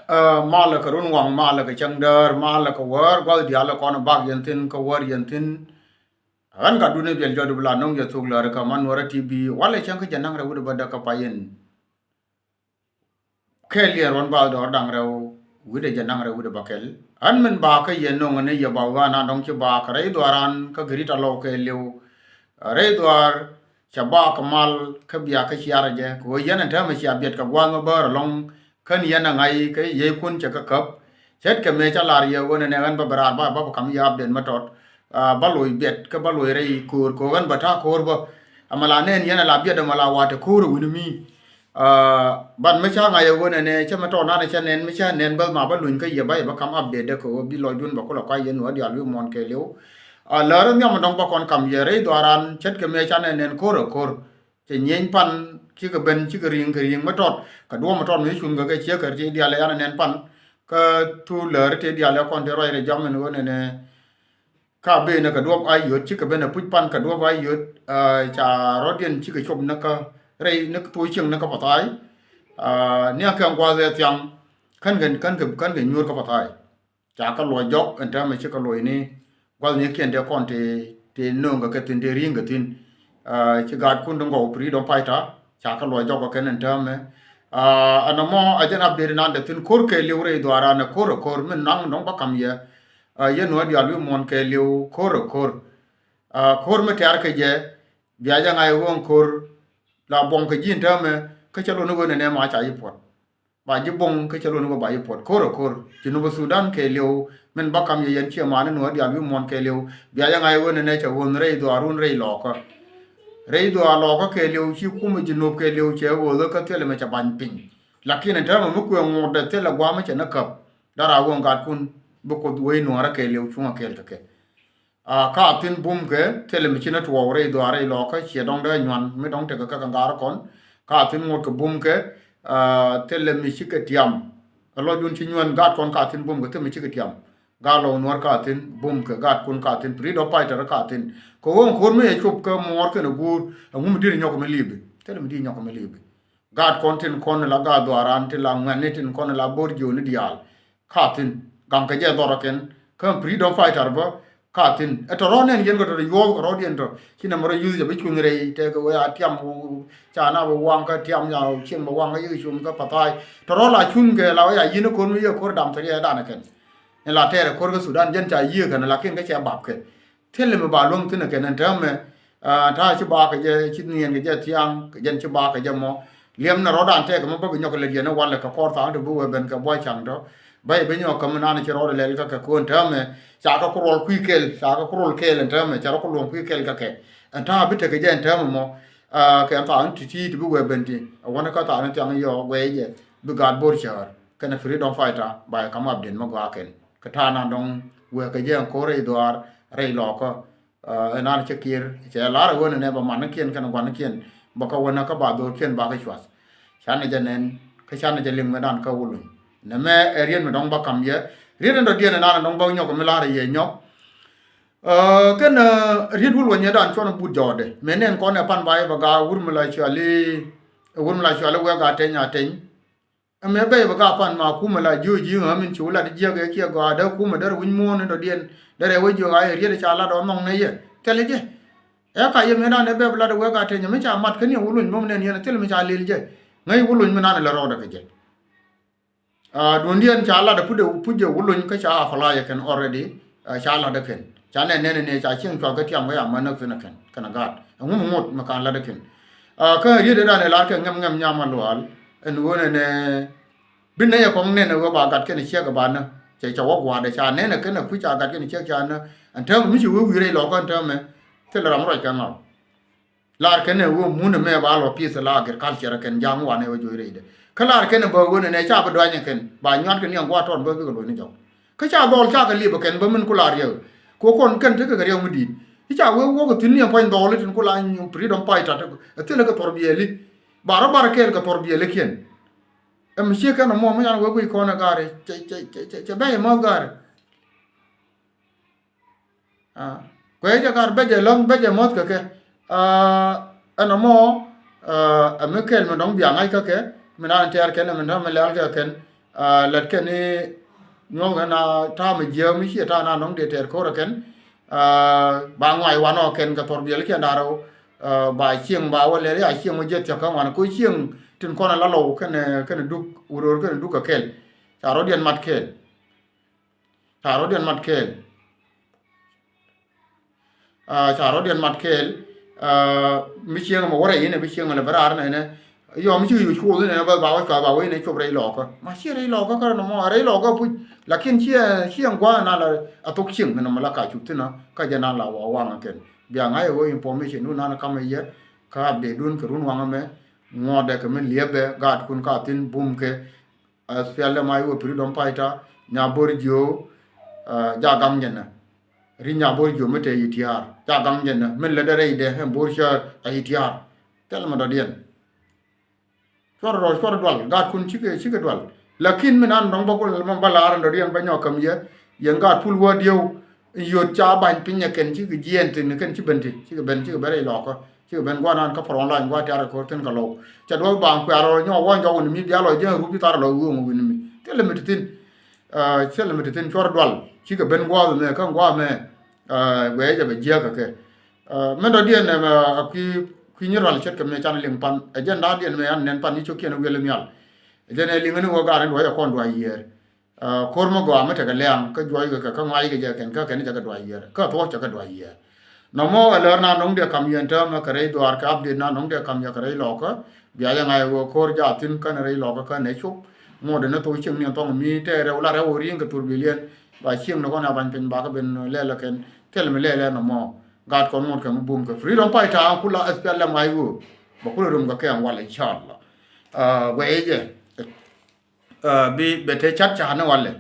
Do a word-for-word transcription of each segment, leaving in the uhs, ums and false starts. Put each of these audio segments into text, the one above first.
Ɛ, malɛ kɛ run waŋ, malɛ kɛ cäŋ däär, malɛ kɛ wäär gua̱th diaal ɛ kɔn bak yɛn thi̱n, kɛ wäär yɛn thi̱n. Ɣän ka duni biɛl jɔt bi la no̱ŋ yɛ thuk lääri kä man Nuäärä T V, walɛ cäŋ kä jɛ naŋ rɛw wi̱cdɛ bädäk kä pay in. Kɛl yɛ ruɔ̱n bathdɔɔr da̱ŋ rɛw wi̱cdɛ jɛ naŋ rɛw wi̱cdɛ bäkɛl. Ɣän min ba kä yɛ no̱ŋ ni yɛ ba ɣän an dɔ̱ŋ ci ba kä rɛy dhuaaran kä gɛrit alɔw kɛɛliw. Rɛy dhuaar cɛ ba kä mal kä bia kä ciarɛ jɛ kɛ ɣöö yɛn ɛn täämɛ cia biɛt kɛ gua̱a̱th mi bäär ɛlɔ̱ŋ. Kän yɛn a ŋa̱c kä yiëëkun cɛ kä käp. Ce̱tkɛ mëë ca lar yɛ ɣöö nɛnɛ ɣän bä bɛ raar ba, ba bɛ kam yɛ update mi tɔt. Aa, bä loc biɛt kä bä loc rɛy ko̱o̱r kɛ ɣöö ɣän bä ta̱a̱ ko̱o̱r bä. Ama la nɛn yɛn a la biɛt ama la wa̱a̱ te ko̱o̱r ɛ wi̱ni mi. Aa, but mi ca ŋa̱c ɛ ɣöö nɛnɛ cä mi tɔt nanɛ cä nɛn mi ca nɛn bä ma bä luny kä yɛ bä yɛ bä kam update dɛ kɛ ɣöö bi lɔcdun bä kulɛ kuac yɛn ɣöö diaal wi̱i̱ muɔ̱ɔ̱n kɛɛliw. Aa, läärä nhiam mi dɔ̱ŋ bä kɔn kam yɛ rɛy dhuaaran ce̱tkɛ mëë ca nɛn nɛn ko̱o̱r ɛ ko̱o̱r. Cɛ nyieny pan cikɛ ben cikɛ ri̱i̱ŋ kɛ ri̱i̱ŋ mi tɔt kɛ duɔ̱ɔ̱p mi tɔt mi ci cuŋ kɛ kɛ ciek kɛ ti diaal ɛ yan nɛn pan. Kä tu läri ti diaal ɛ kɔn ti ruac rɛ jam ɛn ɣöö nɛnɛ. Ka ben ɛ kɛ duɔ̱ɔ̱p a yöt cikɛ ben ɛ puc pan kɛ duɔ̱ɔ̱p a yöt. Ɛ, ca rɔ̱diɛn cikɛ cop ni kä rɛy ni kä tuɔ̱c cieŋ ni kä pathai. Ɛ, ni a kɛ gua̱th ɛ thiaŋ kän kɛ kän kɛ kän kɛ nyuur kä pathai. Ca kä luɔc jɔk ɛn täämɛ ci kä luɔcni gua̱thnikiɛn tëë kɔn tëë tëë nööŋkɛ kɛ thi̱n tëë ri̱i̱ŋkɛ thi̱n. Aa, ci gaatkun ti ŋɔw freedom fighter ca kä luɔc jɔk kɛ kɛn ɛn täämɛ. Aa, ɛn ɛmɔ a jɛn update nan te thi̱n ko̱r kɛɛliw rɛy dhuaaran ɛ ko̱r ɛ ko̱r min naŋ dɔ̱ŋ bä ka̱m yɛ. Aa, yɛn nuɔ̱ɔ̱r diaal wi̱i̱ muɔ̱ɔ̱n kɛɛliw ko̱r ɛ ko̱r. Aa, ko̱r mi tɛ̈r kɛ jɛ bia jɛ ŋa̱c ɣöö ko̱r la buɔ̱ŋ kɛ ji̱ ɛn täämɛ kä cä lon i̱ ɣöö nɛnɛ ma ca ji̱ puɔ̱t. Ba ji̱ bo̱ŋ kä cä lon wä ba ji̱ puɔt ko̱r ɛ ko̱r. Ji̱ Nup Sudan kɛɛliw min bä kam yɛ yɛn ciɛ mani nuɔ̱ɔ̱r diaal wi̱i̱ muɔ̱ɔ̱n kɛɛliw. Bia jɛ ŋa̱c ɣöö nɛnɛ cɛ ɣöö rɛy dhuaarun rɛy lɔɔkä. Rɛy dhuaar lɔɔkä kɛɛliw ci kumɛ Ji̱ Nup kɛɛliw cɛ ɣöö kä thilɛ mɛ cɛ ba̱ny piny. Lakin ɛn täämɛ mi kuɛ ŋuɔ̱tdɛ thilɛ gua̱a̱mä cɛ ni käp. Dara ɣöö ŋa̱tkun bi Kuoth wec nuɔ̱ɔ̱rä kɛɛliw cuŋä kɛɛl kɛ kɛ. Aa, ka thi̱n bumkɛ thilɛ mi ci ni tuɔɔk rɛy dhuaar rɛy lɔɔkä ciɛ dɔ̱ŋ dee nyuan mi dɔ̱ŋ tekɛ kä kɛ ŋa̱r kɔn. Ka thi̱n ŋuɔ̱tkɛ bumkɛ, aa, thilɛ mi cikɛ tiam. Ɛ lɔcdun ci nyuan gaatkɔn ka thi̱n bumkɛ thilɛ mi cikɛ tiam. Gaat lɔw nuɔ̱ɔ̱r ka thi̱n bumkɛ gaatkun ka thi̱n freedom fighter ka thi̱n. Kɛ ɣöö ko̱r mi ɛ cop kä muɔɔr kɛnɛ guur ɛŋu mi di̱t nyɔk mi li̱i̱bi. Thilɛ mi di̱t nyɔk mi li̱i̱bi. Gaatkɔn tin kɔn la gaat dhuaaran tin la ŋuɛ̈tni tin kɔn la bo̱r jiööni diaal. Ka thi̱n gaŋkɛ jɛ dhɔrɔ kɛn kä freedom fighter bä. Ka thi̱n ɛ tɔ̱ rɔ̱ nɛn yɛn kɛ tɔ̱ yuɔ̱ɔ̱k kɛ rɔ̱diɛn tɔ̱ ci nɛmɛ rɔ yuth jɛ bi cuny rɛy tɛkɛ wee a tiam ca na bi waŋ kä tiam nya cieŋ bi waŋ kä yik cum kä pathai. Tɔ̱ rɔ̱ la cuny kɛ la wee a yi̱n ko̱r mi yɛ ko̱r dam thil yɛ danɛ kɛn. Ni la tɛɛrɛ ko̱r kä Sudan jɛn ca yiëë kɛn lakin kä cɛ bap kɛ. Thilɛ mi ba luäŋ thi̱n ɛ kɛn ɛn täämɛ. Aa, ta̱a̱ ci ba kɛ jɛ ci niɛn kɛ jɛ thia̱a̱ŋ kɛ jɛn ci ba kɛ jɛ mɔ. Liɛm ni rɔ̱dan tɛkɛ mɔ bä bi nyɔk lɛ yɛn ɛ walɛ kɛ kɔr tha̱a̱ŋ ti bi wee ben kɛ buɔy ca̱ŋ tɔ. Bä yɛ bi nyɔk kä mi nan ci rɔɔd lɛl kä kɛ ko̱n täämɛ. Ca kɛ ku ruɔl kui̱ kɛl ca kɛ ku ruɔl kɛl ɛn täämɛ ca rɔ ku luɔ̱ŋ kui̱ kɛl kä kɛ. Ɛn ta̱a̱ bi tekɛ jɛ ɛn täämɛ mɔ. Aa, kɛ ɛn tha̱a̱ŋ ti ti ti bi wee ben ti ɛ wänä kä tha̱a̱ŋ ni thia̱ŋ yɔɔ guɛy jɛ bi gaat bo̱r cäär kɛnɛ freedom fighter ba yɛ kam update mi gɔaa kɛn. Kɛ ta̱a̱ nan dɔ̱ŋ wee kɛ jɛ ɛn ko̱r rɛy dhuaar rɛy lɔɔkä. Aa, ɛn an cä kiɛr cɛ lar ɛ ɣöö nɛnɛ bɛ manikiɛn kɛnɛ guanikiɛn bɛ kɛ wänä kä ba dho̱rkiɛn ba kɛ cuath. Canɛ jɛ nɛn kä canɛ jɛ liŋ mɛtdan kä Wuluny. Nɛmɛ ɛ riet mi dɔ̱ŋ bä ka̱m yɛ riet in dɔ̱diɛn ɛn an dɔ̱ŋ bä nyɔk mi lar ɛ yɛ nyɔk. Aa, kɛn, aa, riet wul wä nyɛtdan cuɔn but jɔɔdɛ mɛ nɛn kɔn ɛ pan ba yɛ bɛ gaak wur mi la cuali wur mi la cuali wek a teny a teny. Ɛmɛ bɛy bɛ ka pan ma kumɛ la jiö ji̱ ɣä min ci wä lat jiäk ɛ kiɛ gɔaa dee kumɛ derɛ wi̱ny muɔ̱ɔ̱n in dɔ̱diɛn derɛ wä jiök a yɛ riet ca lat ɔ nhɔŋ nɛ yɛ thilɛ jɛ. Ɛ ka yɛ mëë nan ɛ bɛp lat ɛ wek a teny mi ca mat kä ni Wuluny mɔm nɛn yɛn thilɛ mi ca lil jɛ. Ŋäc Wuluny mi nan ɛ lɛ rɔɔdɛ kɛ jɛ. Aa, duundiɛn ca lat ɛ put ɛ put jɛ Wuluny kä ca apply ɛ kɛn already. Aa, ca lat ɛ kɛn ca nɛn nɛn ɛ nɛ ca cieŋ cuath kä tiam kä ya män näk thin ɛ kɛn kɛn ɛ gaat ɛŋu mi ŋot mi kan lat ɛ kɛn. Aa, kä riet ɛ dan ɛ lar kɛ ŋɛm ŋɛm nyam a luaal ɛn ɣöö nɛnɛ bi nɛy ɛ kɔŋ nɛn ɛ ɣöö ba gat kɛn ɛ ciek ɛ ba nä cɛ cɛ wä gua̱a̱dɛ ca nɛn ɛ kɛn ɛ kui̱ ca gat kɛn ɛ ciek ca nä. Ɛn täämɛ mi ci wee wi̱i̱ rɛy lɔkä ɛn täämɛ thilɛ ram ruac kɛ ŋaw. Lar kɛn ɛ ɣöö mun ɛmɛ ba lɔ pi̱th la agriculture kɛn ja̱a̱ŋ wanɛ ɣöö joc rɛydɛ. Kä lar kɛn ɛ bä ɣöö nɛnɛ ca bi duany ɛ kɛn ba nyuat kɛ niɛŋ gua̱a̱r tɔt bä bikɛ lo̱cni jɔk. Kä ca dhɔl ca kɛ liep ɛ kɛn bä min ku la riɛk. Kɛ kɔn kɛn tekɛ kɛ riɛk mi di̱i̱t. I̱ ca wee wä kɛ thi̱n niɛŋ puɔ̱ny dhɔl i̱ tin ku la freedom fighter ɛ thilɛ kɛ thɔr biɛli. Ba rɔ bar kɛɛl kɛ thɔr biɛlikiɛn. Ɛm ciek kɛn ɛmɔ mi yan wee guic kɔn ɛ gaari cɛ cɛ cɛ cɛ bɛy ɛmɔ gaari. Aa, kuɛ jɛ kar bɛ jɛ läŋ bɛ jɛ mäth kɛ kɛ. Aa, ɛn ɛmɔ, aa, ɛ mi kɛl mi dɔ̱ŋ bia ŋa̱c kä kɛ mi naan tɛɛr kɛn ɛ mi dɔ̱ŋ mi lɛl kɛ kɛn. Lät kɛn i̱ nyuɔ̱th kɛn a ta̱a̱ mi jiääk mi ciɛ ta̱a̱ na nɔŋ dee tɛɛr ko̱rä kɛn. Ba ŋuay wanɔ kɛn kɛ thɔr biɛl kiɛn da̱rɛ. Ba cieŋ ba wä lɛl ya cieŋ wä jiɛ thia̱k kä ŋuan ko cieŋ tin kɔn a la lɔw kɛn kɛn duk wuror kɛn duk kɛ kɛl. Ca rɔ̱diɛn mat kɛɛl. Ca rɔ̱diɛn mat kɛɛl. Ca rɔ̱diɛn mat kɛɛl. Mi cieŋ mɛ wä rɛy inɛ bi cieŋ lɛ bɛ raar nɛnɛ. Yɔ mi ci yuc kuoth inɛ bä ba wä cua ba wä inɛ cop rɛy lɔɔkä. Ma ciɛ rɛy lɔɔkä kä nɔmɔ a rɛy lɔɔkä puc. Lakin ciɛ ciɛ ŋuan na la a thok cieŋ nɔmɔ la ka cup thinä kä jɛ na la wa waŋ kɛn. Bia ŋa̱c ɛ wä information dun nan kamɛ yɛ kä update dun kɛ run waŋ mɛ. Ŋuɔdɛ kɛ mi liɛpɛ gaatkun ka thin bum kɛ. As pial dɛ ma iwä freedom fighter nya bor jiö. Ja gaŋ jɛ nɛ ri nya bor jiö mi te yitiar ja gaŋ jɛ nɛ mi lɛ dɛ rɛy dɛ ɛn bor cä a yitiar. Thil mi dɔ̱diɛn cuɔr rɔ cuɔr dual gaatkun cikɛ cikɛ dual. Lakin mi nan dɔŋ bä kul ma ba laar ɛn dɔ̱diɛn bä nyɔk käm yɛ yɛn gaat pul wä dieu. Yot ca ba̱ny piny ɛ kɛn cikɛ jiɛɛn thi̱n kɛn ci ben ti cikɛ ben cikɛ ben rɛy lɔɔkä. Cikɛ ben gua̱n an kä pɔrɔŋ lany gua̱ tiarɛ ko̱r thi̱n kɛ lɔw. Cɛ duɔth baŋ kuɛ̈r rɔ nyɔk wä nyɔk wini mi bia lɔ jiɛn rup ci thar lɔ wi̱i̱ wini mi thilɛ mi ti thi̱n. Thilɛ mi ti thi̱n cuɔr dual cikɛ ben gua̱a̱th mɛ kä gua̱a̱ mɛ. Guɛɛ jɛ bɛ jiäk kɛ kɛ. Mɛn dɔ̱diɛn ɛmɛ a kui̱ kui̱ nyi rual ce̱tkɛ mɛ can liŋ pan ɛ jɛn da̱a̱diɛn mɛ an nɛn pan ni cio̱kiɛn wi̱el nhial. Ɛ jɛn ɛ liŋ ni wä gaat ni duɔ̱c ɛ kɔn dua̱c yiëër. Ko̱r mi gɔaa mi tekɛ liaŋ kä juɔc kɛ kɛ kä ŋuac kɛ jɛ kɛn kä kɛn cɛ kɛ duac yiɛr kä thuɔ̱k cɛ kɛ duac yiɛr. Nɔmɔ ɛ lär na nɔŋ diɛ kam yɛn täämɛ kɛ rɛy dhuaar kɛ update na nɔŋ diɛ kam yɛ kɛ rɛy lɔkä. Bia jɛ ŋa̱c ɣöö ko̱r jaa thi̱n känɛ rɛy lɔkä känɛ cop. Ŋuɔ̱t ɛn ni thok cieŋ ni ɛn thɔŋ mi tɛɛrɛ wula rɛw ɣöö ri̱i̱ŋ kɛ thur bi liɛn. Ba cieŋ ni kɔn a ba̱ny piny bakɛ ben lɛl ɛ kɛn thil mi lɛl ɛ nɔmɔ. Gaat kɔn ŋuɔ̱t kɛ mi bum kɛ freedom fighter an kula S P L M I ɣöö bɛ kulɛ rom kɛ kɛ ɛn wal inshallah. Guɛy jɛ. Bi bɛ te cat ca̱a̱ni walɛ.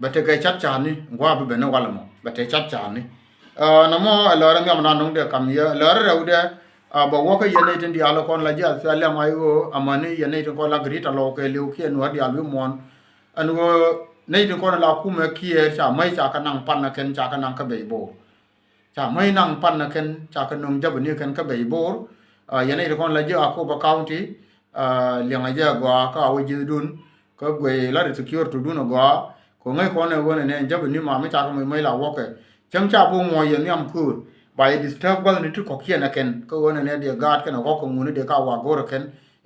Bɛ te kɛ cat ca̱a̱ni gua̱a̱ bi bɛ ni walɛ mɔ bɛ te cat ca̱a̱ni. Nɔmɔ ɛ lɔrɛ miam na nuŋ dee kam yɛ lɔrɛ rɛw dee. Bɛ wä kä yɛn nɛy tin diaal kɔn la jiath thia liam ay ɣöö amäni yɛn nɛy tin kɔn la grit alɔw kɛ liw kiɛ nuäär diaal wi̱i̱ muɔ̱ɔ̱n. Ɛn ɣöö nɛy tin kɔn la kumɛ kiɛ ca mäc ca kɛ naŋ pan na kɛn ca kɛ naŋ kä bɛc bo̱o̱r. Ca mäc naŋ pan na kɛn ca kɛ nöŋ jäpɛ ni kɛn kä bɛc bo̱o̱r. Yɛn nɛy tin kɔn la jiath Akobo County. Liɛŋɛ jɛ a gɔaa kä a wä ji̱thdun kä guey la ri security dun a gɔaa. Kɛ ŋäc kɔn ɛ ɣöö nɛnɛ ɛn jäpɛ ni ma mi cakɛ moc mäc la wäkɛ cäŋ ca bi ŋuɔ̱c yɛ nhiam köör. Ba yɛ disturb gua̱thni ti kɔ̱kiɛn ɛ kɛn kä ɣöö nɛnɛ diɛ gaat kɛn ɛ ɣɔ̱k kɛ ŋuni dee ka wa go̱r ɛ kɛn.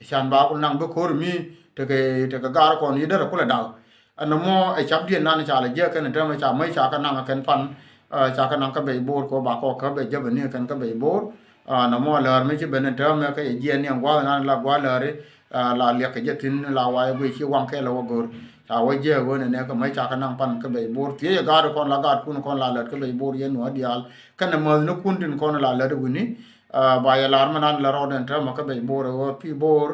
Can ba ku naŋ bi ko̱r mi tekɛ tekɛ gaat kɔn yi derɛ kulɛ da̱k. Ɛn nɔmɔ ɛ cap diɛn nan ca lɛ jiäk kɛn ɛ täämɛ ca mäc ca kɛ naŋ ɛ kɛn pan. Ca kɛ naŋ kä bɛc bo̱o̱r kɛ ɣöö ba kɔk kä bɛ jäpɛ ni ɛ kɛn kä bɛc bo̱o̱r. Nɔmɔ lär mi ci ben in täämɛ kä yɛ jiɛn ni ɛn gua̱a̱th nan la gua̱a̱th läri. La liɛk kɛ jɛ thi̱n la wa̱a̱ guic ci waŋ kɛl ɛ wä go̱r. Ca wä jiɛk ɣöö nɛnɛ kɛ mäc ca kɛ naŋ pan kä bɛc bo̱o̱r thiec ɛ gaat kɔn la gaatkun kɔn la lät kä bɛc bo̱o̱r yɛn nuäär diaal. Kɛnɛ mäthni kun tin kɔn la lät wi̱ni. Ba yɛ lar mi nan la rɔɔdɛ in täämɛ kä bɛc bo̱o̱r ɛ ɣöö pi̱i̱ bo̱o̱r.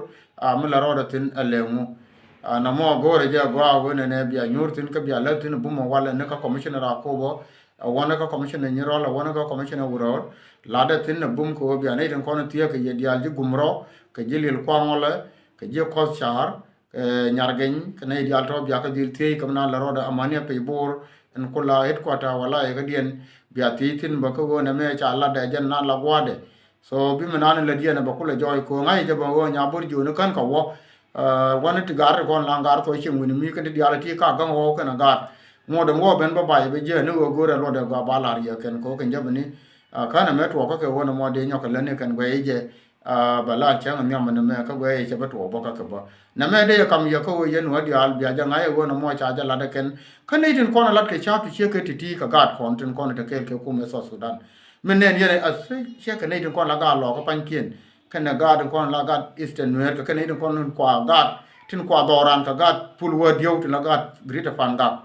Mi la rɔɔdɛ thi̱n ɛ lɛŋu. Nɔmɔ go̱o̱rɛ jɛ gɔaa ɣöö nɛnɛ bia nyuur thi̱n kä bia lät thi̱n bumɛ walɛ ni kä commissioner Akobo. A wänä kä commissioner Nyirɔl a wänä kä commissioner Wurɔɔr. Latdɛ thi̱n a bum kɛ ɣöö bia nɛy tin kɔn thiee kɛ yɛ diaal ji̱ Gumrɔ kɛ ji̱ Lil Kuaŋɔlɛ kɛ ji̱ Kɔth Caar kɛ Nyargeny kɛ nɛy diaal tɔ̱ bia kɛ dhil thiec kɛ mi na la rɔɔdɛ amani a pec bo̱o̱r. Ɛn kula headquarter wala yɛ kädiɛn bia thiec thi̱n bä kä ɣöö nɛmɛ ca latdɛ jɛn na la gua̱a̱dɛ. So bi mi nan lät yɛn ɛ bɛ kulɛ jɔɔc ko̱o̱ŋ a yɛ jɛ bä ɣöö nya bor jiööni kän kɛ wä. Wani ti gaar ti kɔn laŋ gaar thɔc cieŋ wi̱ni mi kɛn ti diaal ti ka gaŋ ɣɔw kɛn a gaar. Ŋuɔ̱t ɛn ɣɔw ben bä bay bɛ jiɛ ni ɣöö go̱o̱rɛ luɔt ɛ gɔaa ba lar yɛ kɛn ko̱o̱k kɛn jɛ bɛ ni. Kän ɛmɛ tuɔɔk kä kɛ ɣöö nɛ mɔ dee nyɔk kɛ lät ni kɛn guɛy jɛ. Bɛ lar cäŋ ɛ nhiam ɛn ɛmɛ kä guɛy cɛ bɛ tuɔɔk bä kä kɛ bä. Nɛmɛ dee yɛ kam yɛ kä ɣöö yɛn wä diaal bia jɛ ŋa̱c ɛ ɣöö nɛ mɔ ca jɛ lat ɛ kɛn. Kä nɛy tin kɔn ɛ lat kɛ ca̱a̱p ti ciek kɛ ti ti kɛ gaat kɔn tin kɔn ɛ te kɛɛl kɛ kum ɛ South Sudan. Mi nɛn yɛn ɛ ciek kɛ nɛy tin kɔn la gaat lɔɔk kä panykiɛn. Kɛnɛ gaat in kɔn la gaat Eastern Nuer kɛ kɛnɛ in kɔn kua gaat tin kua dhɔran kɛ gaat pul wä dieu tin la gaat Greater Pangak.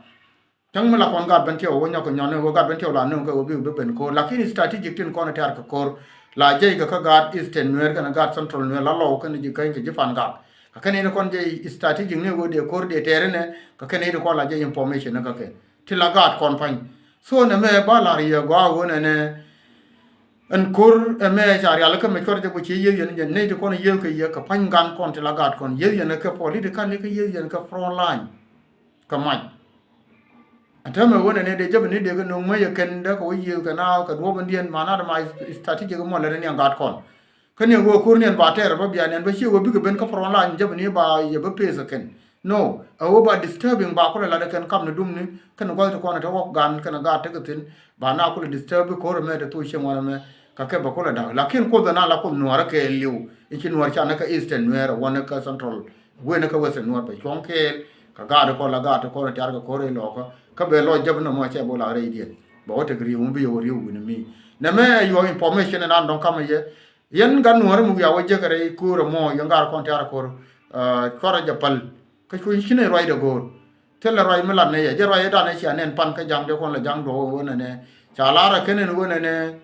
Cäŋ mi la kɔn gaat ben tiɛw wä nyɔk kɛ nyɔn wä gaat ben tiɛw la nöŋ kɛ wä bi wä ben ko̱r lakin strategic tin kɔn tiar kɛ ko̱r. La jɛy kɛ kä gaat Eastern Nuer kɛnɛ gaat Central Nuer la lɔw kɛnɛ ji̱ käny kɛ ji̱ Pangak. Kɛ kɛnɛ in kɔn jɛy strategic ni wä dee ko̱r dee tɛɛr inɛ kɛ kɛnɛ in kɔn la jɛy information ni kɛ kɛ ti la gaat kɔn pany. So nɛ mɛ ba lar yɛ gɔaa wä nɛ nɛ. Ɛn ko̱r ɛmɛ ca rial kä mɛ cuɔr jɛ bä ci yieth yɛn jɛ nɛy ti kɔn yieth kɛ yɛ kɛ pa̱ny gan kɔn ti la gaat kɔn yieth yɛn kɛ political kɛ yieth yɛn kɛ front line. Kɛ mac. Ɛn täämɛ wen ɛn ɛ dee jäp ni dee kɛ no̱o̱ŋ mäc ɛ kɛn dee kɛ wä yieth kɛ na kɛ duɔ̱p in diɛn ma na dɛ ma strategic mɔ lɛ ni ɛn gaat kɔn. Kä ni ɛ wee ko̱r ni ɛn ba tɛɛr ɛ bä bia ni ɛn bä ci ɛ wee bikɛ ben kä front line jäp ni ba yɛ bä peth ɛ kɛn. No, ɛ wä ba disturbing ba kulɛ lat kɛn kam ni dum ni kɛn gua̱th ti kɔn te wä gan kɛn gaat te kɛ thin ba na kulɛ disturb ko̱r mɛ te thok cieŋ wanɛ mɛ ka kɛ ba kulɛ da̱k. Lakin Kuoth na la Kuoth Nuäärä kɛɛliw in ci Nuäär canɛ kä Eastern Nuäär wanɛ kä Central wen kä Western Nuäär bɛ cuɔ̱ŋ kɛɛl. Kä gaat kɔn la gaat kɔn tiar kɛ ko̱r ilɔkä kä bɛ lɔ jäp nɔmɔ cɛ bol a rɛy diɛn. Bɛ wä tek riw mi bi yɛ wä riw wi̱ni mi nɛ mɛ your information in an dɔ̱ŋ kamɛ yɛ. Yɛn gat Nuäärä mi wiaa wä jek rɛy ko̱r ɛmɔ yɛn gaat kɔn tiar ko̱r. Cuarɛ jɛ päl kä cuɔ̱c ci nɛ ruacdɛ go̱o̱r. Thilɛ ruac mi lat nɛ yɛ jɛ ruac ɛ dan ɛ cia nɛn pan kä ja̱ŋ dee kɔn la ja̱ŋ duɔk wen ɛnɛ. Ca lar ɛ kɛn ɛn wen ɛnɛ.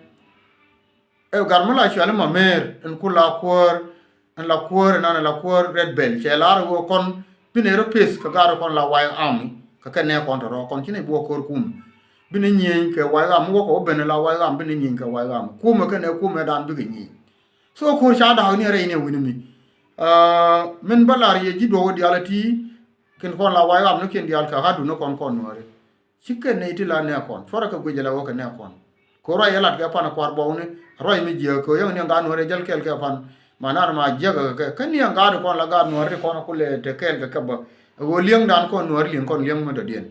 Ɛ gat mi la cuali ma mer ɛn ku la kuäär ɛn la kuäär ɛnan ɛn la kuäär Red Belt cɛ lar ɛ wee kɔn bi nɛ rɔ peth kɛ gat kɔn la White Army kɛ kɛ nɛ kɔn tɔrɔ kɔn ci nɛ buɔ ko̱r kum. Bi nɛ nyieny kɛ White Army wä kɛ wä ben la White Army bi nɛ nyieny kɛ White Army kumɛ kɛ nɛ kumɛ dan bikɛ nyieny. So ko̱r ca da̱a̱k ni rɛy ni wi̱ni mi. Min bä lar yɛ ji̱ duɔ̱k diaal a ti. Kin kɔn la White Army ni kiɛn diaal kɛ ɣa̱du ni kɔn kɔn Nuääri. Ci kɛn nɛy ti la nɛ kɔn cuɔrɛ kɛ guic ala wä kɛ nɛ kɔn. Ko̱r ruac yɛ lat kɛ pan kuaar buɔkni ruac mi jiääk kɛ yäŋ ni ŋa̱ Nuääri jäl kɛɛl kɛ pan. Ma nar ma jiäk kɛ kɛ ni ŋa̱ di kɔn la gaat Nuääri ti kɔn kulɛ te kɛɛl kɛ kɛ bä. Ɛ ɣöö li̱eŋdan kɔn Nuääri li̱eŋ kɔn li̱eŋ mi dɔ̱diɛn.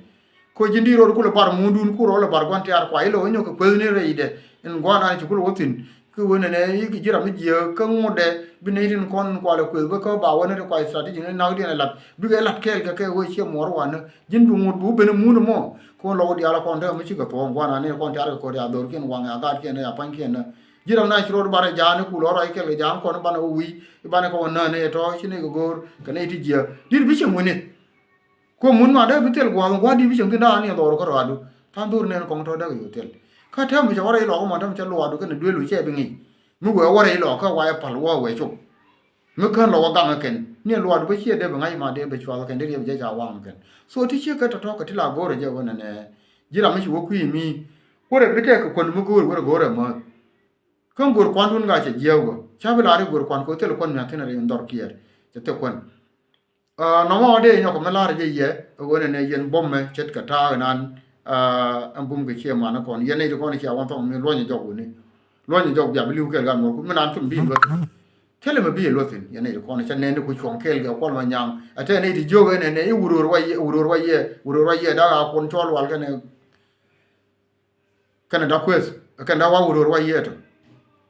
Ko ji̱n di rot kulɛ bar muundun ku rot lɛ bar gua̱n tiaar kua ilɛ wä nyɔk kɛ kueth ni rɛydɛ. In gua̱n an ci kulɛ wä thi̱n ki wen ɛnɛ i̱ ki ji̱ ram mi jiääk kä ŋutdɛ bi nɛy tin kɔn kualɛ kueth bä kä ba wä ni ti kua strategy ni nak diɛn ɛ lat bikɛ lat kɛɛl kɛ kɛ wee ciɛ muɔr wanä. Ji̱n bi ŋut bi wä ben muundɛ mɔ. Kɔn lɔk wä diaal kɔn te mi cikɛ thuɔ̱ɔ̱ŋ gua̱n an ni kɔn tiaar kɛ ko̱r ya dhorkiɛn waŋ ya gaatkiɛn ya pa̱nykiɛn nä. Ji̱ ram na ci rot bar ɛ ja̱a̱n ni ku lɔ rɔy kɛɛl kɛ ja̱a̱n kɔn banɛ wä wi̱i̱ i̱ banɛ kɛ wä nään ni ɛ tɔ̱ ci ni kɛ go̱o̱r kɛ nɛy ti jiääk di̱t bi ciɛ ŋuini. Kuɛ mun ma dee bi thil gua̱a̱th in gua̱a̱r di̱t bi cieŋ thi̱n da̱a̱n ni dhɔr kä rɔaadu. Tha̱a̱ŋ dhor nɛn kɔŋ tɔ̱ dee kɛ yo̱o̱ thil. Kä täämɛ cɛ wä rɛy lɔk kä ma täämɛ cɛ luaadu kɛn duel wi̱i̱ cɛ bi ŋi̱i̱c. Mi wëë wä rɛy lɔk kä wa ɛ pal wä wëë cop. Mi kän lɔ wä gaŋ ɛ kɛn ni luaadu bä ciɛ dee bi ŋa̱c ma dee bi cuath ɛ kɛn dee riɛp jɛ ca waŋ ɛ kɛn. So ti ciek kä tɔ̱tɔ̱ kɛ ti la go̱o̱rɛ jɛ wä nɛnɛ. Ji̱ ram mi ci wä kui̱ mi. Kuärɛ bi tɛk kɛ kuän mi go̱o̱r wärɛ go̱o̱rɛ määth. Kä go̱o̱r kuandun gaa cɛ jiääk wä ca bi la̱r i̱ go̱o̱r kuan kɛ wä thil kuän mia̱th thi̱n rɛy in dhɔr kiɛɛr. Cɛ thil kuän. Nɔmɔ dee nyɔk mi la̱r jɛ yɛ ɣöö nɛnɛ yɛn bumɛ ce̱tkɛ ta̱a̱ inan. Ɛn bum kɛ ciɛ man kɔn yɛn nɛy ti kɔn cia wan thɔŋ mi luɔ̱nyɛ jɔk wuni. Luɔ̱nyɛ jɔk bia bi li̱w kɛɛl gan mɔr ku mi nan thum bi luɔ̱th. Thilɛ mi bi luɔ̱th in yɛn nɛy ti kɔn ca nɛn ni ku cuɔ̱ŋ kɛɛl kɛ kuɔl ma nyaŋ. Ɛ tɛ nɛy ti jiök ɛn nɛnɛ i̱ wuror wa yɛ wuror wa yɛ wuror wa yɛ dak a kun cɔl wal kɛnɛ. Kɛnɛ da̱k kueth kɛnɛ da̱k wa wuror wa yiëë tɔ.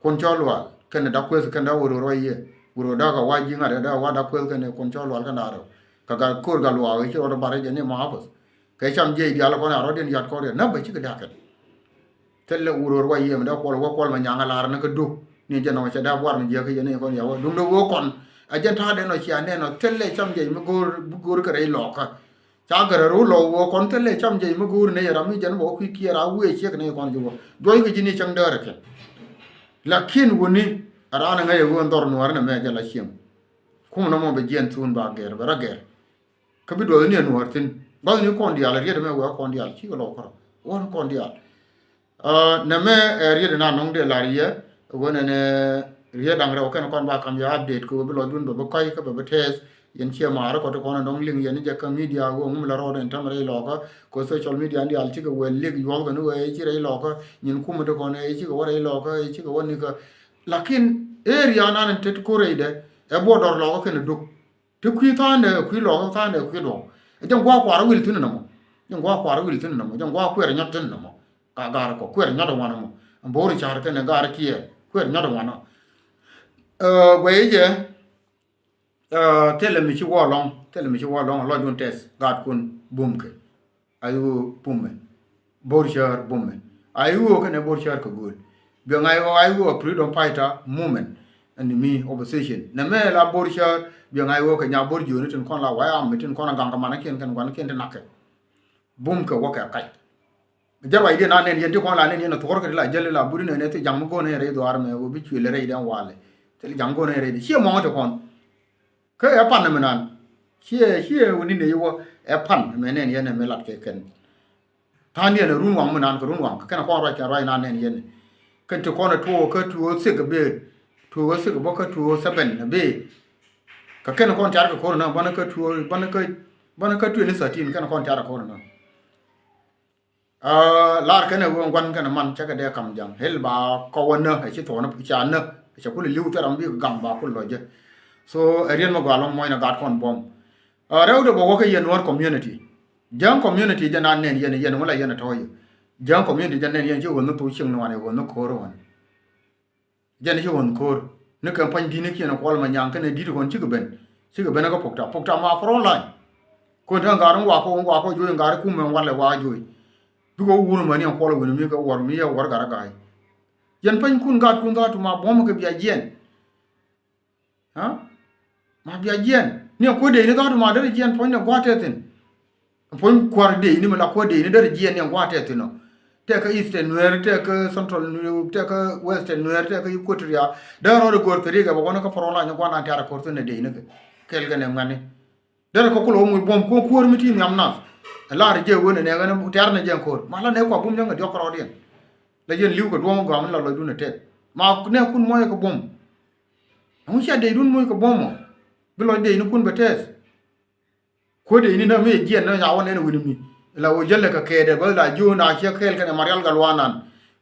Kun cɔl lual kɛnɛ da̱k kueth kɛnɛ da̱k wuror wa yiëë. Wuror da̱k a wa ji̱ ŋa̱t da̱k wa da̱k kueth kɛnɛ kun cɔl lual kɛnɛ da̱k rɔ. Kɛ gat ko̱r gat luaak i̱ ci rɔɔd bar jɛ ni ma apus. Kɛ cam jiɛc diaal kɔn a rɔɔd in yat kɔn riɛt näk bä cikɛ da̱k kɛn. Thilɛ wuror wa yiëë mi da̱k kuɔl wä kuɔl ma nyaŋ a lar ni kä duk ni jɛ nɔmɔ cɛ da̱k buar mi jiäk kä jɛ ni kɔn ya wä duŋdɛ wä kɔn. A jɛn ta̱a̱ dɛn nɔ cia nɛn nɔ thilɛ cam jiɛc mi go̱o̱r bi go̱o̱r kɛ rɛy lɔɔkä. Ca gɛrɛ ru lɔ wä kɔn thilɛ cam jɛ mi go̱o̱ri ni yɛ ram mi jɛn bä wä kui̱ kiɛɛr a wee ciek ni kɔn ji̱ wä juɔc kɛ ji̱ ni cäŋ däärä kɛn. Lakin wuni a raan ŋäc ɛ ɣöö dhɔr nuäär ni mɛ jɛ la cieŋ. Kum nɔmɔ bɛ jiɛn thun ba gɛr bɛ rɔ gɛr. Kä bi duɔth ni ɛ nuäär thi̱n gua̱th ni kɔn diaal riet mɛ wee kɔn diaal cikɛ lɔ kärɔ wä ni kɔn diaal. Nɛmɛ ɛ riet in a nɔŋ dee lar yɛ wen ɛn riet da̱ŋ rɛw kɛn kɔn ba kam yɛ update kɛ wee bi lɔcdun bɛ bi kɔc kä bɛ bi tɛth. Yɛn ciɛ maarä kɔt kɔn ɛ nɔŋ liŋ yɛn jɛ kä media wee ŋum la rɔɔd ɛn tämɛ rɛy lɔkä kɛ social media in diaal cikɛ wee lik yuɔth kɛ ni wee ci rɛy lɔkä nyin kumä ti kɔn ɛ cikɛ wä rɛy lɔkä ɛ cikɛ wä nikä. Lakin area nan in tet ko̱r rɛydɛ ɛ buɔ dɔr lɔkä kɛn duk. Ti kui̱ tha̱a̱ndɛ kui̱ lɔkä tha̱a̱ndɛ kui̱ duɔ̱k. Jɛn gua̱a̱k kuaar wil thi̱n nɔmɔ. Jɛn gua̱a̱k kuaar wil thi̱n nɔmɔ. Jɛn gua̱a̱k kuɛɛr nyɔt thi̱n nɔmɔ. Ka ga̱a̱r kɔ kuɛɛr nyɔt wanɔ mɔ. Bo̱o̱r ca̱r kɛnɛ ga̱a̱r kiɛɛr kuɛɛr nyɔt wanɔ. Guɛy jɛ thilɛ mi ci wä lɔ̱ŋ thilɛ mi ci wä lɔ̱ŋ lɔcdun tɛth gaatkun bumkɛ. Ayi ɣöö bumɛ. Bo̱r cäär bumɛ. Ayi ɣöö kɛnɛ bo̱r cäär kɛ gööl. Biɛ ŋa̱c ɣöö ayi ɣöö a freedom fighter movement. Ɛn mi opposition nɛ mɛ la bo̱r cäär biɛ ŋa̱c ɣöö kɛ nya bo̱r jiööni tin kɔn la wayam mi tin kɔn a gaŋ kɛ manikiɛn kɛn guanikiɛn ti nakkɛ. Bumkɛ wäkɛ kac. Jɛ ruacdiɛn a nɛn yɛn ti kɔn la nɛn yɛn a thuɔ̱rkɛ ti la jäl la buri nɛn ɛ thi jaŋ mi go̱o̱n ɛ rɛy dhuaar mɛ ɣöö bi cuël rɛy dɛn walɛ. Thil jaŋ go̱o̱n ɛ rɛy dɛ ciɛ mɔŋ ti kɔn. Kä ɛ pan nɛmɛ nan ciɛ ciɛ wuni nɛ iwä ɛ pan mɛ nɛn yɛn ɛ mɛ lat kɛ kɛn. Tha̱a̱n yɛn ɛ run waŋ mi nan kɛ run waŋ kɛ kɛn ɛ kɔn ruac kɛn ruac nan nɛn yɛn ɛ kɛn ti kɔn ɛ tuɔɔk kä tuɔɔk thik ɛ bee tuɔɔk thik ɛ bä kä tuɔɔk thɛbɛn ɛ bee. Kɛ kɛn ɛ kɔn tiar kɛ ko̱r ɛ nan banɛ kä tuɔɔk banɛ kä banɛ kä tuɔɔk ni thirteen kɛn ɛ kɔn tiar kɛ ko̱r ɛ nan. Lar kɛn ɛ ɣöö ŋuan kɛn ɛ man cɛ kɛ dee kam ja̱ŋ hil ba kɔwä nä ɛ ci thuɔ̱ɔ̱n ca nä ɛ cɛ kul ɛ li̱w thil ram bi kɛ gam ba kul lɔ jɛ. So ɛ riet mɛ gɔaa lɔŋ muɔ̱cnɛ gat kɔn buɔ̱m. Ɛ rɛwdɛ bɛ wä kä yɛn Nuɔr community. Jäŋ community jɛ nan nɛn yɛn, yɛn wä la yɛn ɛ tɔ̱ yɛ. Jäŋ community jɛ nɛn yɛn ci ɣöö ni thok cieŋ ni wan ɛ ɣöö ni ko̱r wan. Jɛn ci ɣɔn ko̱r ni kɛn pua̱ny di̱t ni kiɛn kuɔl ma nyaŋ kɛn di̱t ɣɔn cikɛ ben. Cikɛ ben kä pukta, pukta ma front line. Kɔn te ŋa̱r in wakɔ, in wakɔ juɔc, ŋa̱r in kumɛ in walɛ wa juɔc. Bikɛ wur mɛ ni in kuɔl wi̱n mi kɛ wuɔr mi yɛ wuɔr gat a ga̱a̱c. Jɛn pua̱nykun gatkun dhɔaar tu ma buɔ̱m kɛ bia jiɛn. Ha? Ma bia jiɛn ni in kuäär dee ni dhɔaar tu ma derɛ jiɛn puɔ̱ny ni gua̱a̱th tɛthin. Puɔ̱ny kua̱r dee ni mi la kuäär dee ni derɛ jiɛn ni in gua̱a̱th tɛthin ɔ. Tɛk kä Eastern Nuer, tɛk kä Central Nuer, tɛk kä Western Nuer, tɛk kä Equatoria. Derɛ rɔɔdɛ go̱o̱r thirikä bɛ wä ni kä front line gua̱a̱th nan tɛ̈r ko̱r thi̱n ɛ dee ni kɛ. Kɛl kɛn ɛ ŋuɛ̈tni. Derɛ kɛ kulɛ wä muc buɔ̱m kuäär, kuäär mi ti nhiam nath. Ɛ lar jɛ wen ɛ nɛ ɣän tɛ̈r ni jɛ ko̱r. Ma la nɛ kua bum nyɔŋ kɛ diɔ̱k kärɔɔdiɛn. La yɛn li̱w kɛ duɔ̱ɔ̱m gɔam in la lɔcdun ɛ tɛth. Ma nɛ kun muɔ̱c kɛ buɔ̱m. Ɛŋu cia deydun muc kɛ buɔ̱m ɔ? Bi lɔc deynikun bɛ tɛth. Kuäär deyni nä mi jiɛn nä nya wä nɛn wi̱ni mi. La wä jäl lɛ kɛ kɛɛdɛ bä la jiöön a ciɛ kɛɛl kɛnɛ Marial Gatluak Naaŋ.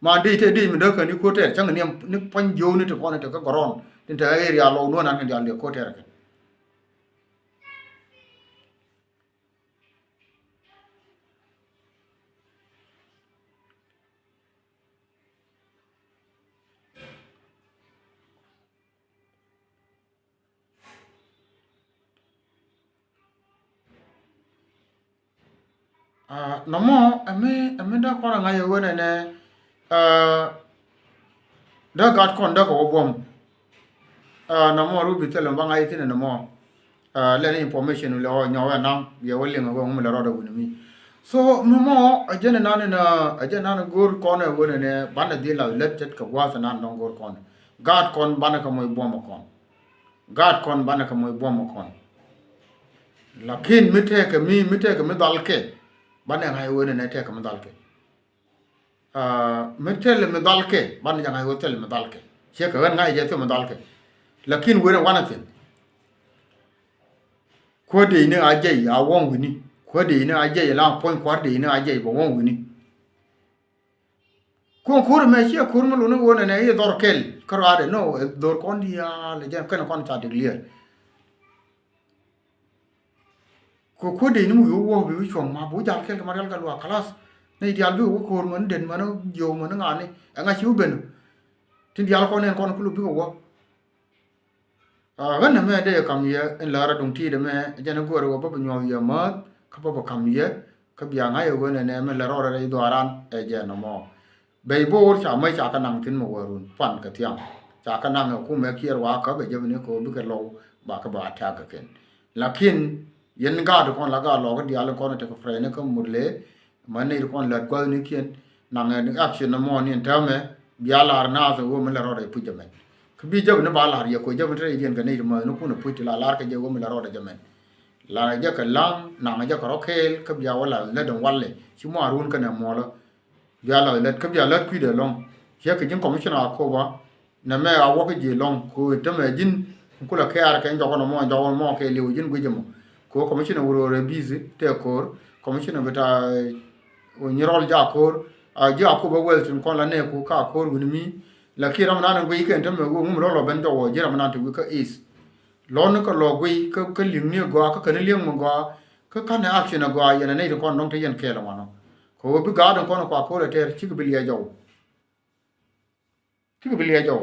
Ma dey te dey mi däk kɛn i̱ kuäär tɛth cäŋ ni, ni pua̱ny jiööni ti kɔn in te kä gɔrɔn. Tin te area lɔw nuɔ̱n an kɛn diaal liɛ kuäär tɛth kɛn. Aa, nɔmɔ ɛmi, ɛmi dee kɔn a ŋa̱c ɛ ɣöö nɛnɛ, aa, dee gat kɔn dee kɛ wä buɔ̱m. Aa, nɔmɔ ru bi thilɛ ba ŋa̱c ithin ɛ nɔmɔ. Aa, lɛn information lɛ ɣɔɔ nyɔwɛ naŋ yɛ wä liŋ ɛ ɣöö ŋum lɛ rɔɔdɛ wi̱ni mi. So nɔmɔ ɛ jɛn inan in, aa, ɛ jɛn inan in go̱o̱r kɔn ɛ ɣöö nɛnɛ banɛ dhil lath lät ce̱tkɛ gua̱a̱th inan dɔ̱ŋ go̱o̱r kɔn. Gaat kɔn banɛ kɛ moc buɔ̱m ɛ kɔn. Gaat kɔn banɛ kɛ moc buɔ̱m ɛ kɔn. Lakin mi tɛkɛ mi, mi tɛkɛ mi dhalkɛ, banɛ ŋa̱c ɣöö nɛnɛ tɛkɛ mi dhalkɛ. Aa, mi thilɛ mi dhalkɛ, banɛ jɛ ŋa̱c ɣöö thilɛ mi dhalkɛ. Ciɛ kɛ ɣän ŋa̱c jɛ thil mi dhalkɛ. Lakin wen ɛ wanɛ thi̱n. Kuäär dey ni a jɛy a wäŋ wi̱ni. Kuäär dey ni a jɛy la puɔ̱ny kua̱r dey ni a jɛy bɛ wäŋ wi̱ni. Kuɔn ko̱r ɛmɛ ciɛ ko̱r mi luni ɣöö nɛnɛ i̱ dhɔr kɛl kä ruaadɛ, no, ɛ dhɔr kɔn diaal ɛ jɛn kɛn kɔn ca declare. Kɛ kuäär dee ni mi wi̱i̱ wä wä bi wi̱i̱ cuɔ̱ŋ ma bi wä jal kɛl kɛ Marial Gatluak kalas. Nɛy diaal bikɛ wä ko̱r mäni den mäni jiöw mäni ŋa̱ni ɛŋa ci wä ben. Tin diaal kɔn ɛn kɔn kulu bikɛ wä. Aa, ɣän ɛmɛ dee kam yɛ in lär aduŋ ti̱i̱t ɛmɛ jɛn i̱ göörä wä bä bi nyuɔth yɛ määth kä bä bi kam yɛ. Kä bia ŋa̱c ɛ ɣöö nɛnɛ mi lɛ rɔɔdɛ rɛy dhuaaran ɛ jɛ nɔmɔ. Bɛy bo̱o̱r ca mäc ca kɛ naŋ thi̱n mi wärun pan kɛ thiaŋ. Ca kɛ naŋ ɛ kumɛ Kiir wa käp ɛ jäpni kɛ ɣöö bikɛ lɔw ba kɛ ba attack kɛ kɛn. Lakin yɛn gaat kɔn la gaat lɔɔk diaal kɔn tekɛ prɛni kä Murle. Män nɛy ti kɔn lät gua̱thnikiɛn naŋ ɛ action nɔmɔ ni ɛn täämɛ bia lar naath ɛ ɣöö mi lɛ rɔɔdɛ puc jɛ mɛn. Kä bi jäpni ba lar yɛ kɛ ɣöö jäpni te rɛydiɛn kɛ nɛy ti mäthnikun ɛ puc ti la lar kɛ jɛ ɣöö mi lɛ rɔɔdɛ jɛ mɛn. Lar jɛ kɛ laŋ, naŋ jɛ kɛ rɔ kɛɛl, kä bia wä la lät ɛn walɛ. Ci muaar wun kɛnɛ muɔlä. Bia la lät, kä bia lät kui̱dɛ lɔŋ. Ciɛ kɛ ji̱n commissioner Akoba, nɛmɛ a wä kä ji̱ lɔŋ, kɛ ɣöö tämɛ ji̱n, kulɛ kɛɛr kɛ jɔkɔ nɔmɔ, jɔkɔ nɔmɔ kɛ liw ji̱n guic ɛmɔ. Kɛ ɣöö commissioner Wuror ɛ busy, tɛ ko̱r, commissioner bita, ɛ, Nyirɔl ja ko̱r, a ji̱ Akoba wɛl tin kɔn la nɛɛku ka ko̱r wi̱ni mi. Lakin ram nan guic kɛn tämɛ ɣöö ŋum rɔl ɔ ben jɔk wä ji̱ ram nan ti wi̱i̱ kä east. Lɔn kä lɔ guiy kä, kä li̱ŋni gɔaa kä käni li̱eŋ mi gɔaa kä kanɛ action a gɔaa yɛn a nɛy ti kɔn dɔ̱ŋ te yɛn kɛɛl a wanɔ. Kɛ ɣöö bi gaat in kɔn kua ko̱r a tɛɛr cikɛ bi liɛc jɔw. Cikɛ bi liɛc jɔw.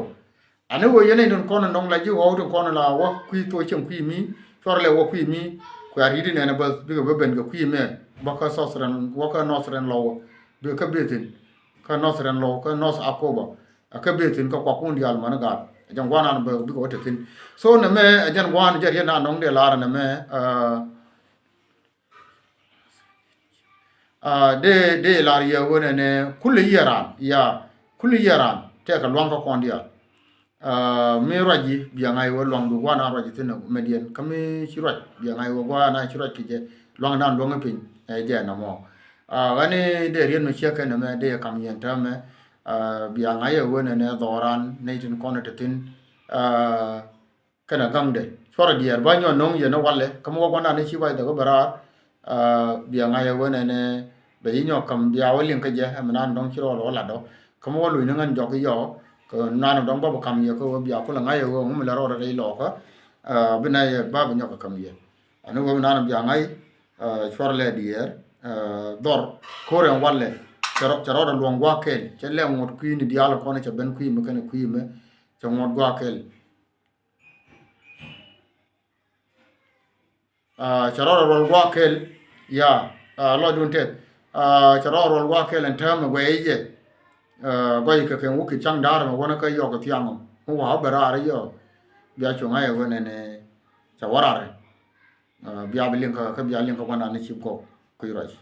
Ani ɣöö yɛn nɛy tin kɔn in dɔ̱ŋ la ji̱ ɣɔw tin kɔn la wä kui̱ thok cieŋ kui̱ mi, cuɔr lɛ wä kui̱ mi, kua ri̱t in ɛn a bäth bikɛ bi ben kɛ kui̱ mɛ bä kä Southern, wä kä Northern lɔw, bikɛ kä bi thi̱n kä Northern lɔw, kä North Akoba. A kä beth thi̱n kä kuakun diaal mäni gaat. A jɛn gua̱a̱r nan bɛ bikɛ wä te thi̱n. So nɛmɛ a jɛn gua̱a̱r jɛ riet nan nɔŋ dee lar nɛmɛ, ah, ah, dee, dee lar yɛ ɣöö nɛnɛ kulɛ yiëë raan, ya, kulɛ yiëë raan tɛkɛ luaŋ kä kɔn diaal. Ah, mi ruac ji̱ bia ŋa̱c ɣöö luaŋdu gua̱a̱r nan ruac ji̱ thi̱n mɛdiɛn. Kä mi ci ruac bia ŋa̱c ɣöö gua̱a̱r nan ci ruac ki jɛ luaŋ nan luäŋ piny. Ɛ jɛ nɔmɔ. Ah, ɣän i̱ dee riet mi ciek kɛ nɛmɛ dee kam yɛn täämɛ. Ah, bia ŋa̱c ɛ wen ɛnɛ dhɔran nɛy tin kɔn ɛ te thi̱n. Ah, kɛnɛ gaŋdɛ cuɔrɛ diɛɛr ba nyɔk no̱ŋ yɛn ɛ walɛ kä mi wä gua̱ndan i̱ ci wac dhɛ kä bɛ raar. Ah, bia ŋa̱c ɛ wen ɛnɛ bɛ yi nyɔk käm bia wä liŋ kä jɛ ɛmɛ nan dɔ̱ŋ ci rɔɔl wä lat dɔ. Kä mi wä luny ni ŋän jɔk i̱ yɔ kɛ nan dɔ̱ŋ bä bi ka̱m yɛ kä ɣöö bia kulɛ ŋa̱c ɛ ɣöö ŋum ilɛ rɔɔdɛ rɛy lɔɔkä. Ah, bi na yɛ ba bi nyɔk kɛ käm yɛ. Ani wä mi nan bia ŋa̱c, ɛ, cuɔr lɛ diɛɛr, ɛ, dhɔr ko̱r ɛn walɛ. Cɛ rɔ, cɛ rɔɔdɛ luɔ̱ŋ gua̱a̱k kɛl, cɛ lɛ ŋuɔ̱t kui̱ni diaal kɔn cɛ ben kui̱ mi kɛnɛ kui̱ mi cɛ ŋuɔ̱t gua̱a̱k kɛl. Ɛ, cɛ rɔɔdɛ ruɔl gua̱a̱k kɛl, ya, ɛ, lɔcdun tɛth. Ɛ, cɛ rɔɔdɛ ruɔl gua̱a̱k kɛl ɛn täämɛ guɛy jɛ. Ɛ, gɔy kɛ kɛn wä ki ca̱ŋ da̱a̱r mɛ wänä kä yɔk kɛ thiaŋ ɔ. Mi wa̱a̱ wä bɛ raar yɔ. Bia cuŋ a yɛ wä nɛnɛ cɛ wä raar. Ɛ, bia bi liŋ kä, kä bia liŋ kä wä nan ni cip kɔk kui̱ ruac.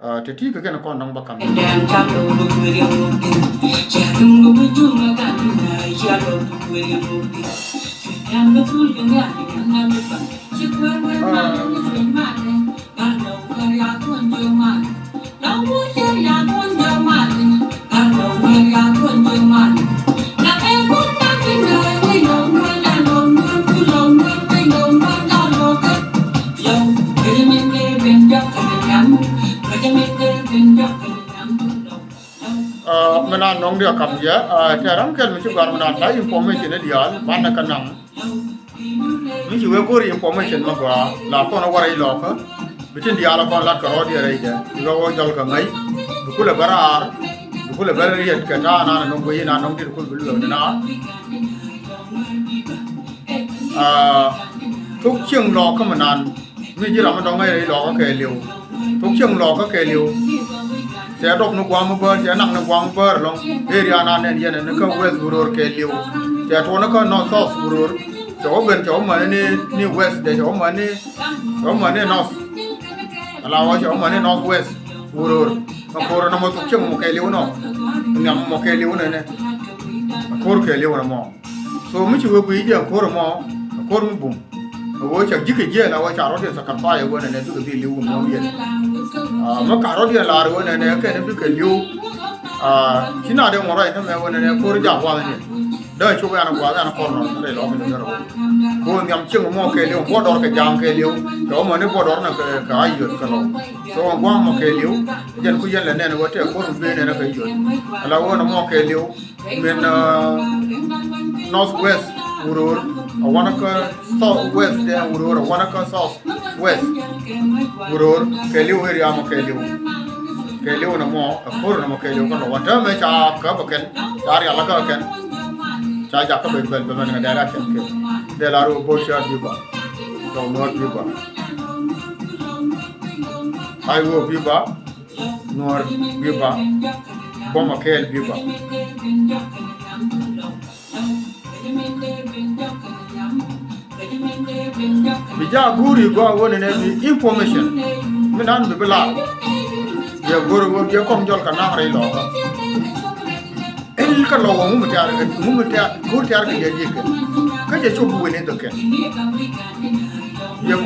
Ɛ, te ti kɛ kɛn kɔn dɔ̱ŋ bä kam. Ɛ, mi nan nɔŋ diɛ kam yɛ, ɛ, tɛ ram kɛl mi ci gɔ̱a̱r mi nan la information i̱ diaal banɛ kɛ naŋ. Mi ci wee go̱o̱r information mi gɔaa la kɔn wä rɛy lɔkä. Bi tin diaal kɔn lat kɛ rɔɔdiɛ rɛydɛ. Bi wä wä jɔl kɛ ŋäc. Bi kulɛ bä raar. Bi kulɛ bä riet kɛ ta̱a̱ nan nɔŋ guiy nan nɔŋ dit kul bi luɛk ni na. Aa, thok cieŋ lɔɔkä mi nan. Mi ji̱ ram mi dɔ̱ŋ ɛ rɛy lɔɔkä kɛɛliw. Thok cieŋ lɔɔkä kɛɛliw. Cɛ dɔk ni gua̱a̱m mi bäär, cɛ naŋ ni gua̱a̱m mi bäär ɛlɔ̱ŋ. Area nan nɛn yɛn ni kä West Wuror kɛɛliw. Cɛ tuɔɔk ni kä North South Wuror. Cɛ wä ben cɛ wä mäni ni, ni West dɛ cɛ wä mäni, cɛ wä mäni North. Ala wä cɛ wä mäni North West Wuror. Mɛ ko̱r ni mɔ thok cieŋ mɔ kɛɛliw nɔ. Nhiam mɔ kɛɛliw nɛnɛ. Ko̱r kɛɛliw nɔ mɔ. So mi ci wee guiy jɛ ko̱r mɔ, ko̱r mi bum. Wee ca ji̱ kɛ jiɛɛn a wee ca rɔ̱diɛn ca ka̱p thayɛ wee nɛnɛ bikɛ dhil li̱w mɔ wiɛn. Aa, mi ka̱p rɔ̱diɛn lar wee nɛnɛ kɛn bikɛ li̱w. Aa, ci na dee ŋuɔ̱t ruac tämɛ wee nɛnɛ ko̱r jaak wath ni. Dee cop yan guath yan kɔr nɔ rɛy lɔk ni gɛr wee. Ko̱r nhiam cieŋ mɔ kɛ li̱w, buɔdɔr kɛ ja̱a̱ŋ kɛ li̱w. Kɛ wä mɔ ni buɔdɔr nɛ kɛ, kɛ a yio̱t kɛ lɔk. So gua̱a̱ŋ mɔ kɛ li̱w. Jɛn ku yɛn lɛ nɛn wee tɛ ko̱r mi ben nɛnɛ kɛ yio̱t. Ala wee nɛ mɔ kɛ li̱w. Min, uh, North West Wuror, a wanɛ kä South West dɛ Wuror, a wanɛ kä South West Wuror, kɛɛliw area mɔ kɛɛliw. Kɛɛliw nɛ mɔ, a ko̱r nɛ mɔ kɛɛliw kä lɔ. Wä täämɛ ca kä bä kɛn, ca rial kä kɛn. Ca jakä bɛ bɛl bɛ mɛn ŋa direction kɛ. Dee la ru bo̱r ca biba. Dɔw nuɔr biba. Ai wä biba. Nuɔr biba. Bɔmɔ kɛɛl biba. Bi ja guuri gɔaa wä nɛnɛ bi information. Mi nan bi bi laar. Yɛ go̱r wä yɛ kɔm jɔl ka naŋ rɛy lɔɔkä. Ɛn kä lɔ wä ŋu mi tɛ̈r, ŋu mi tɛ̈r, go̱r tɛ̈r kɛ jɛ ji̱ kɛ. Kä jɛ cop wä ni dhɔkɛ. Yɛ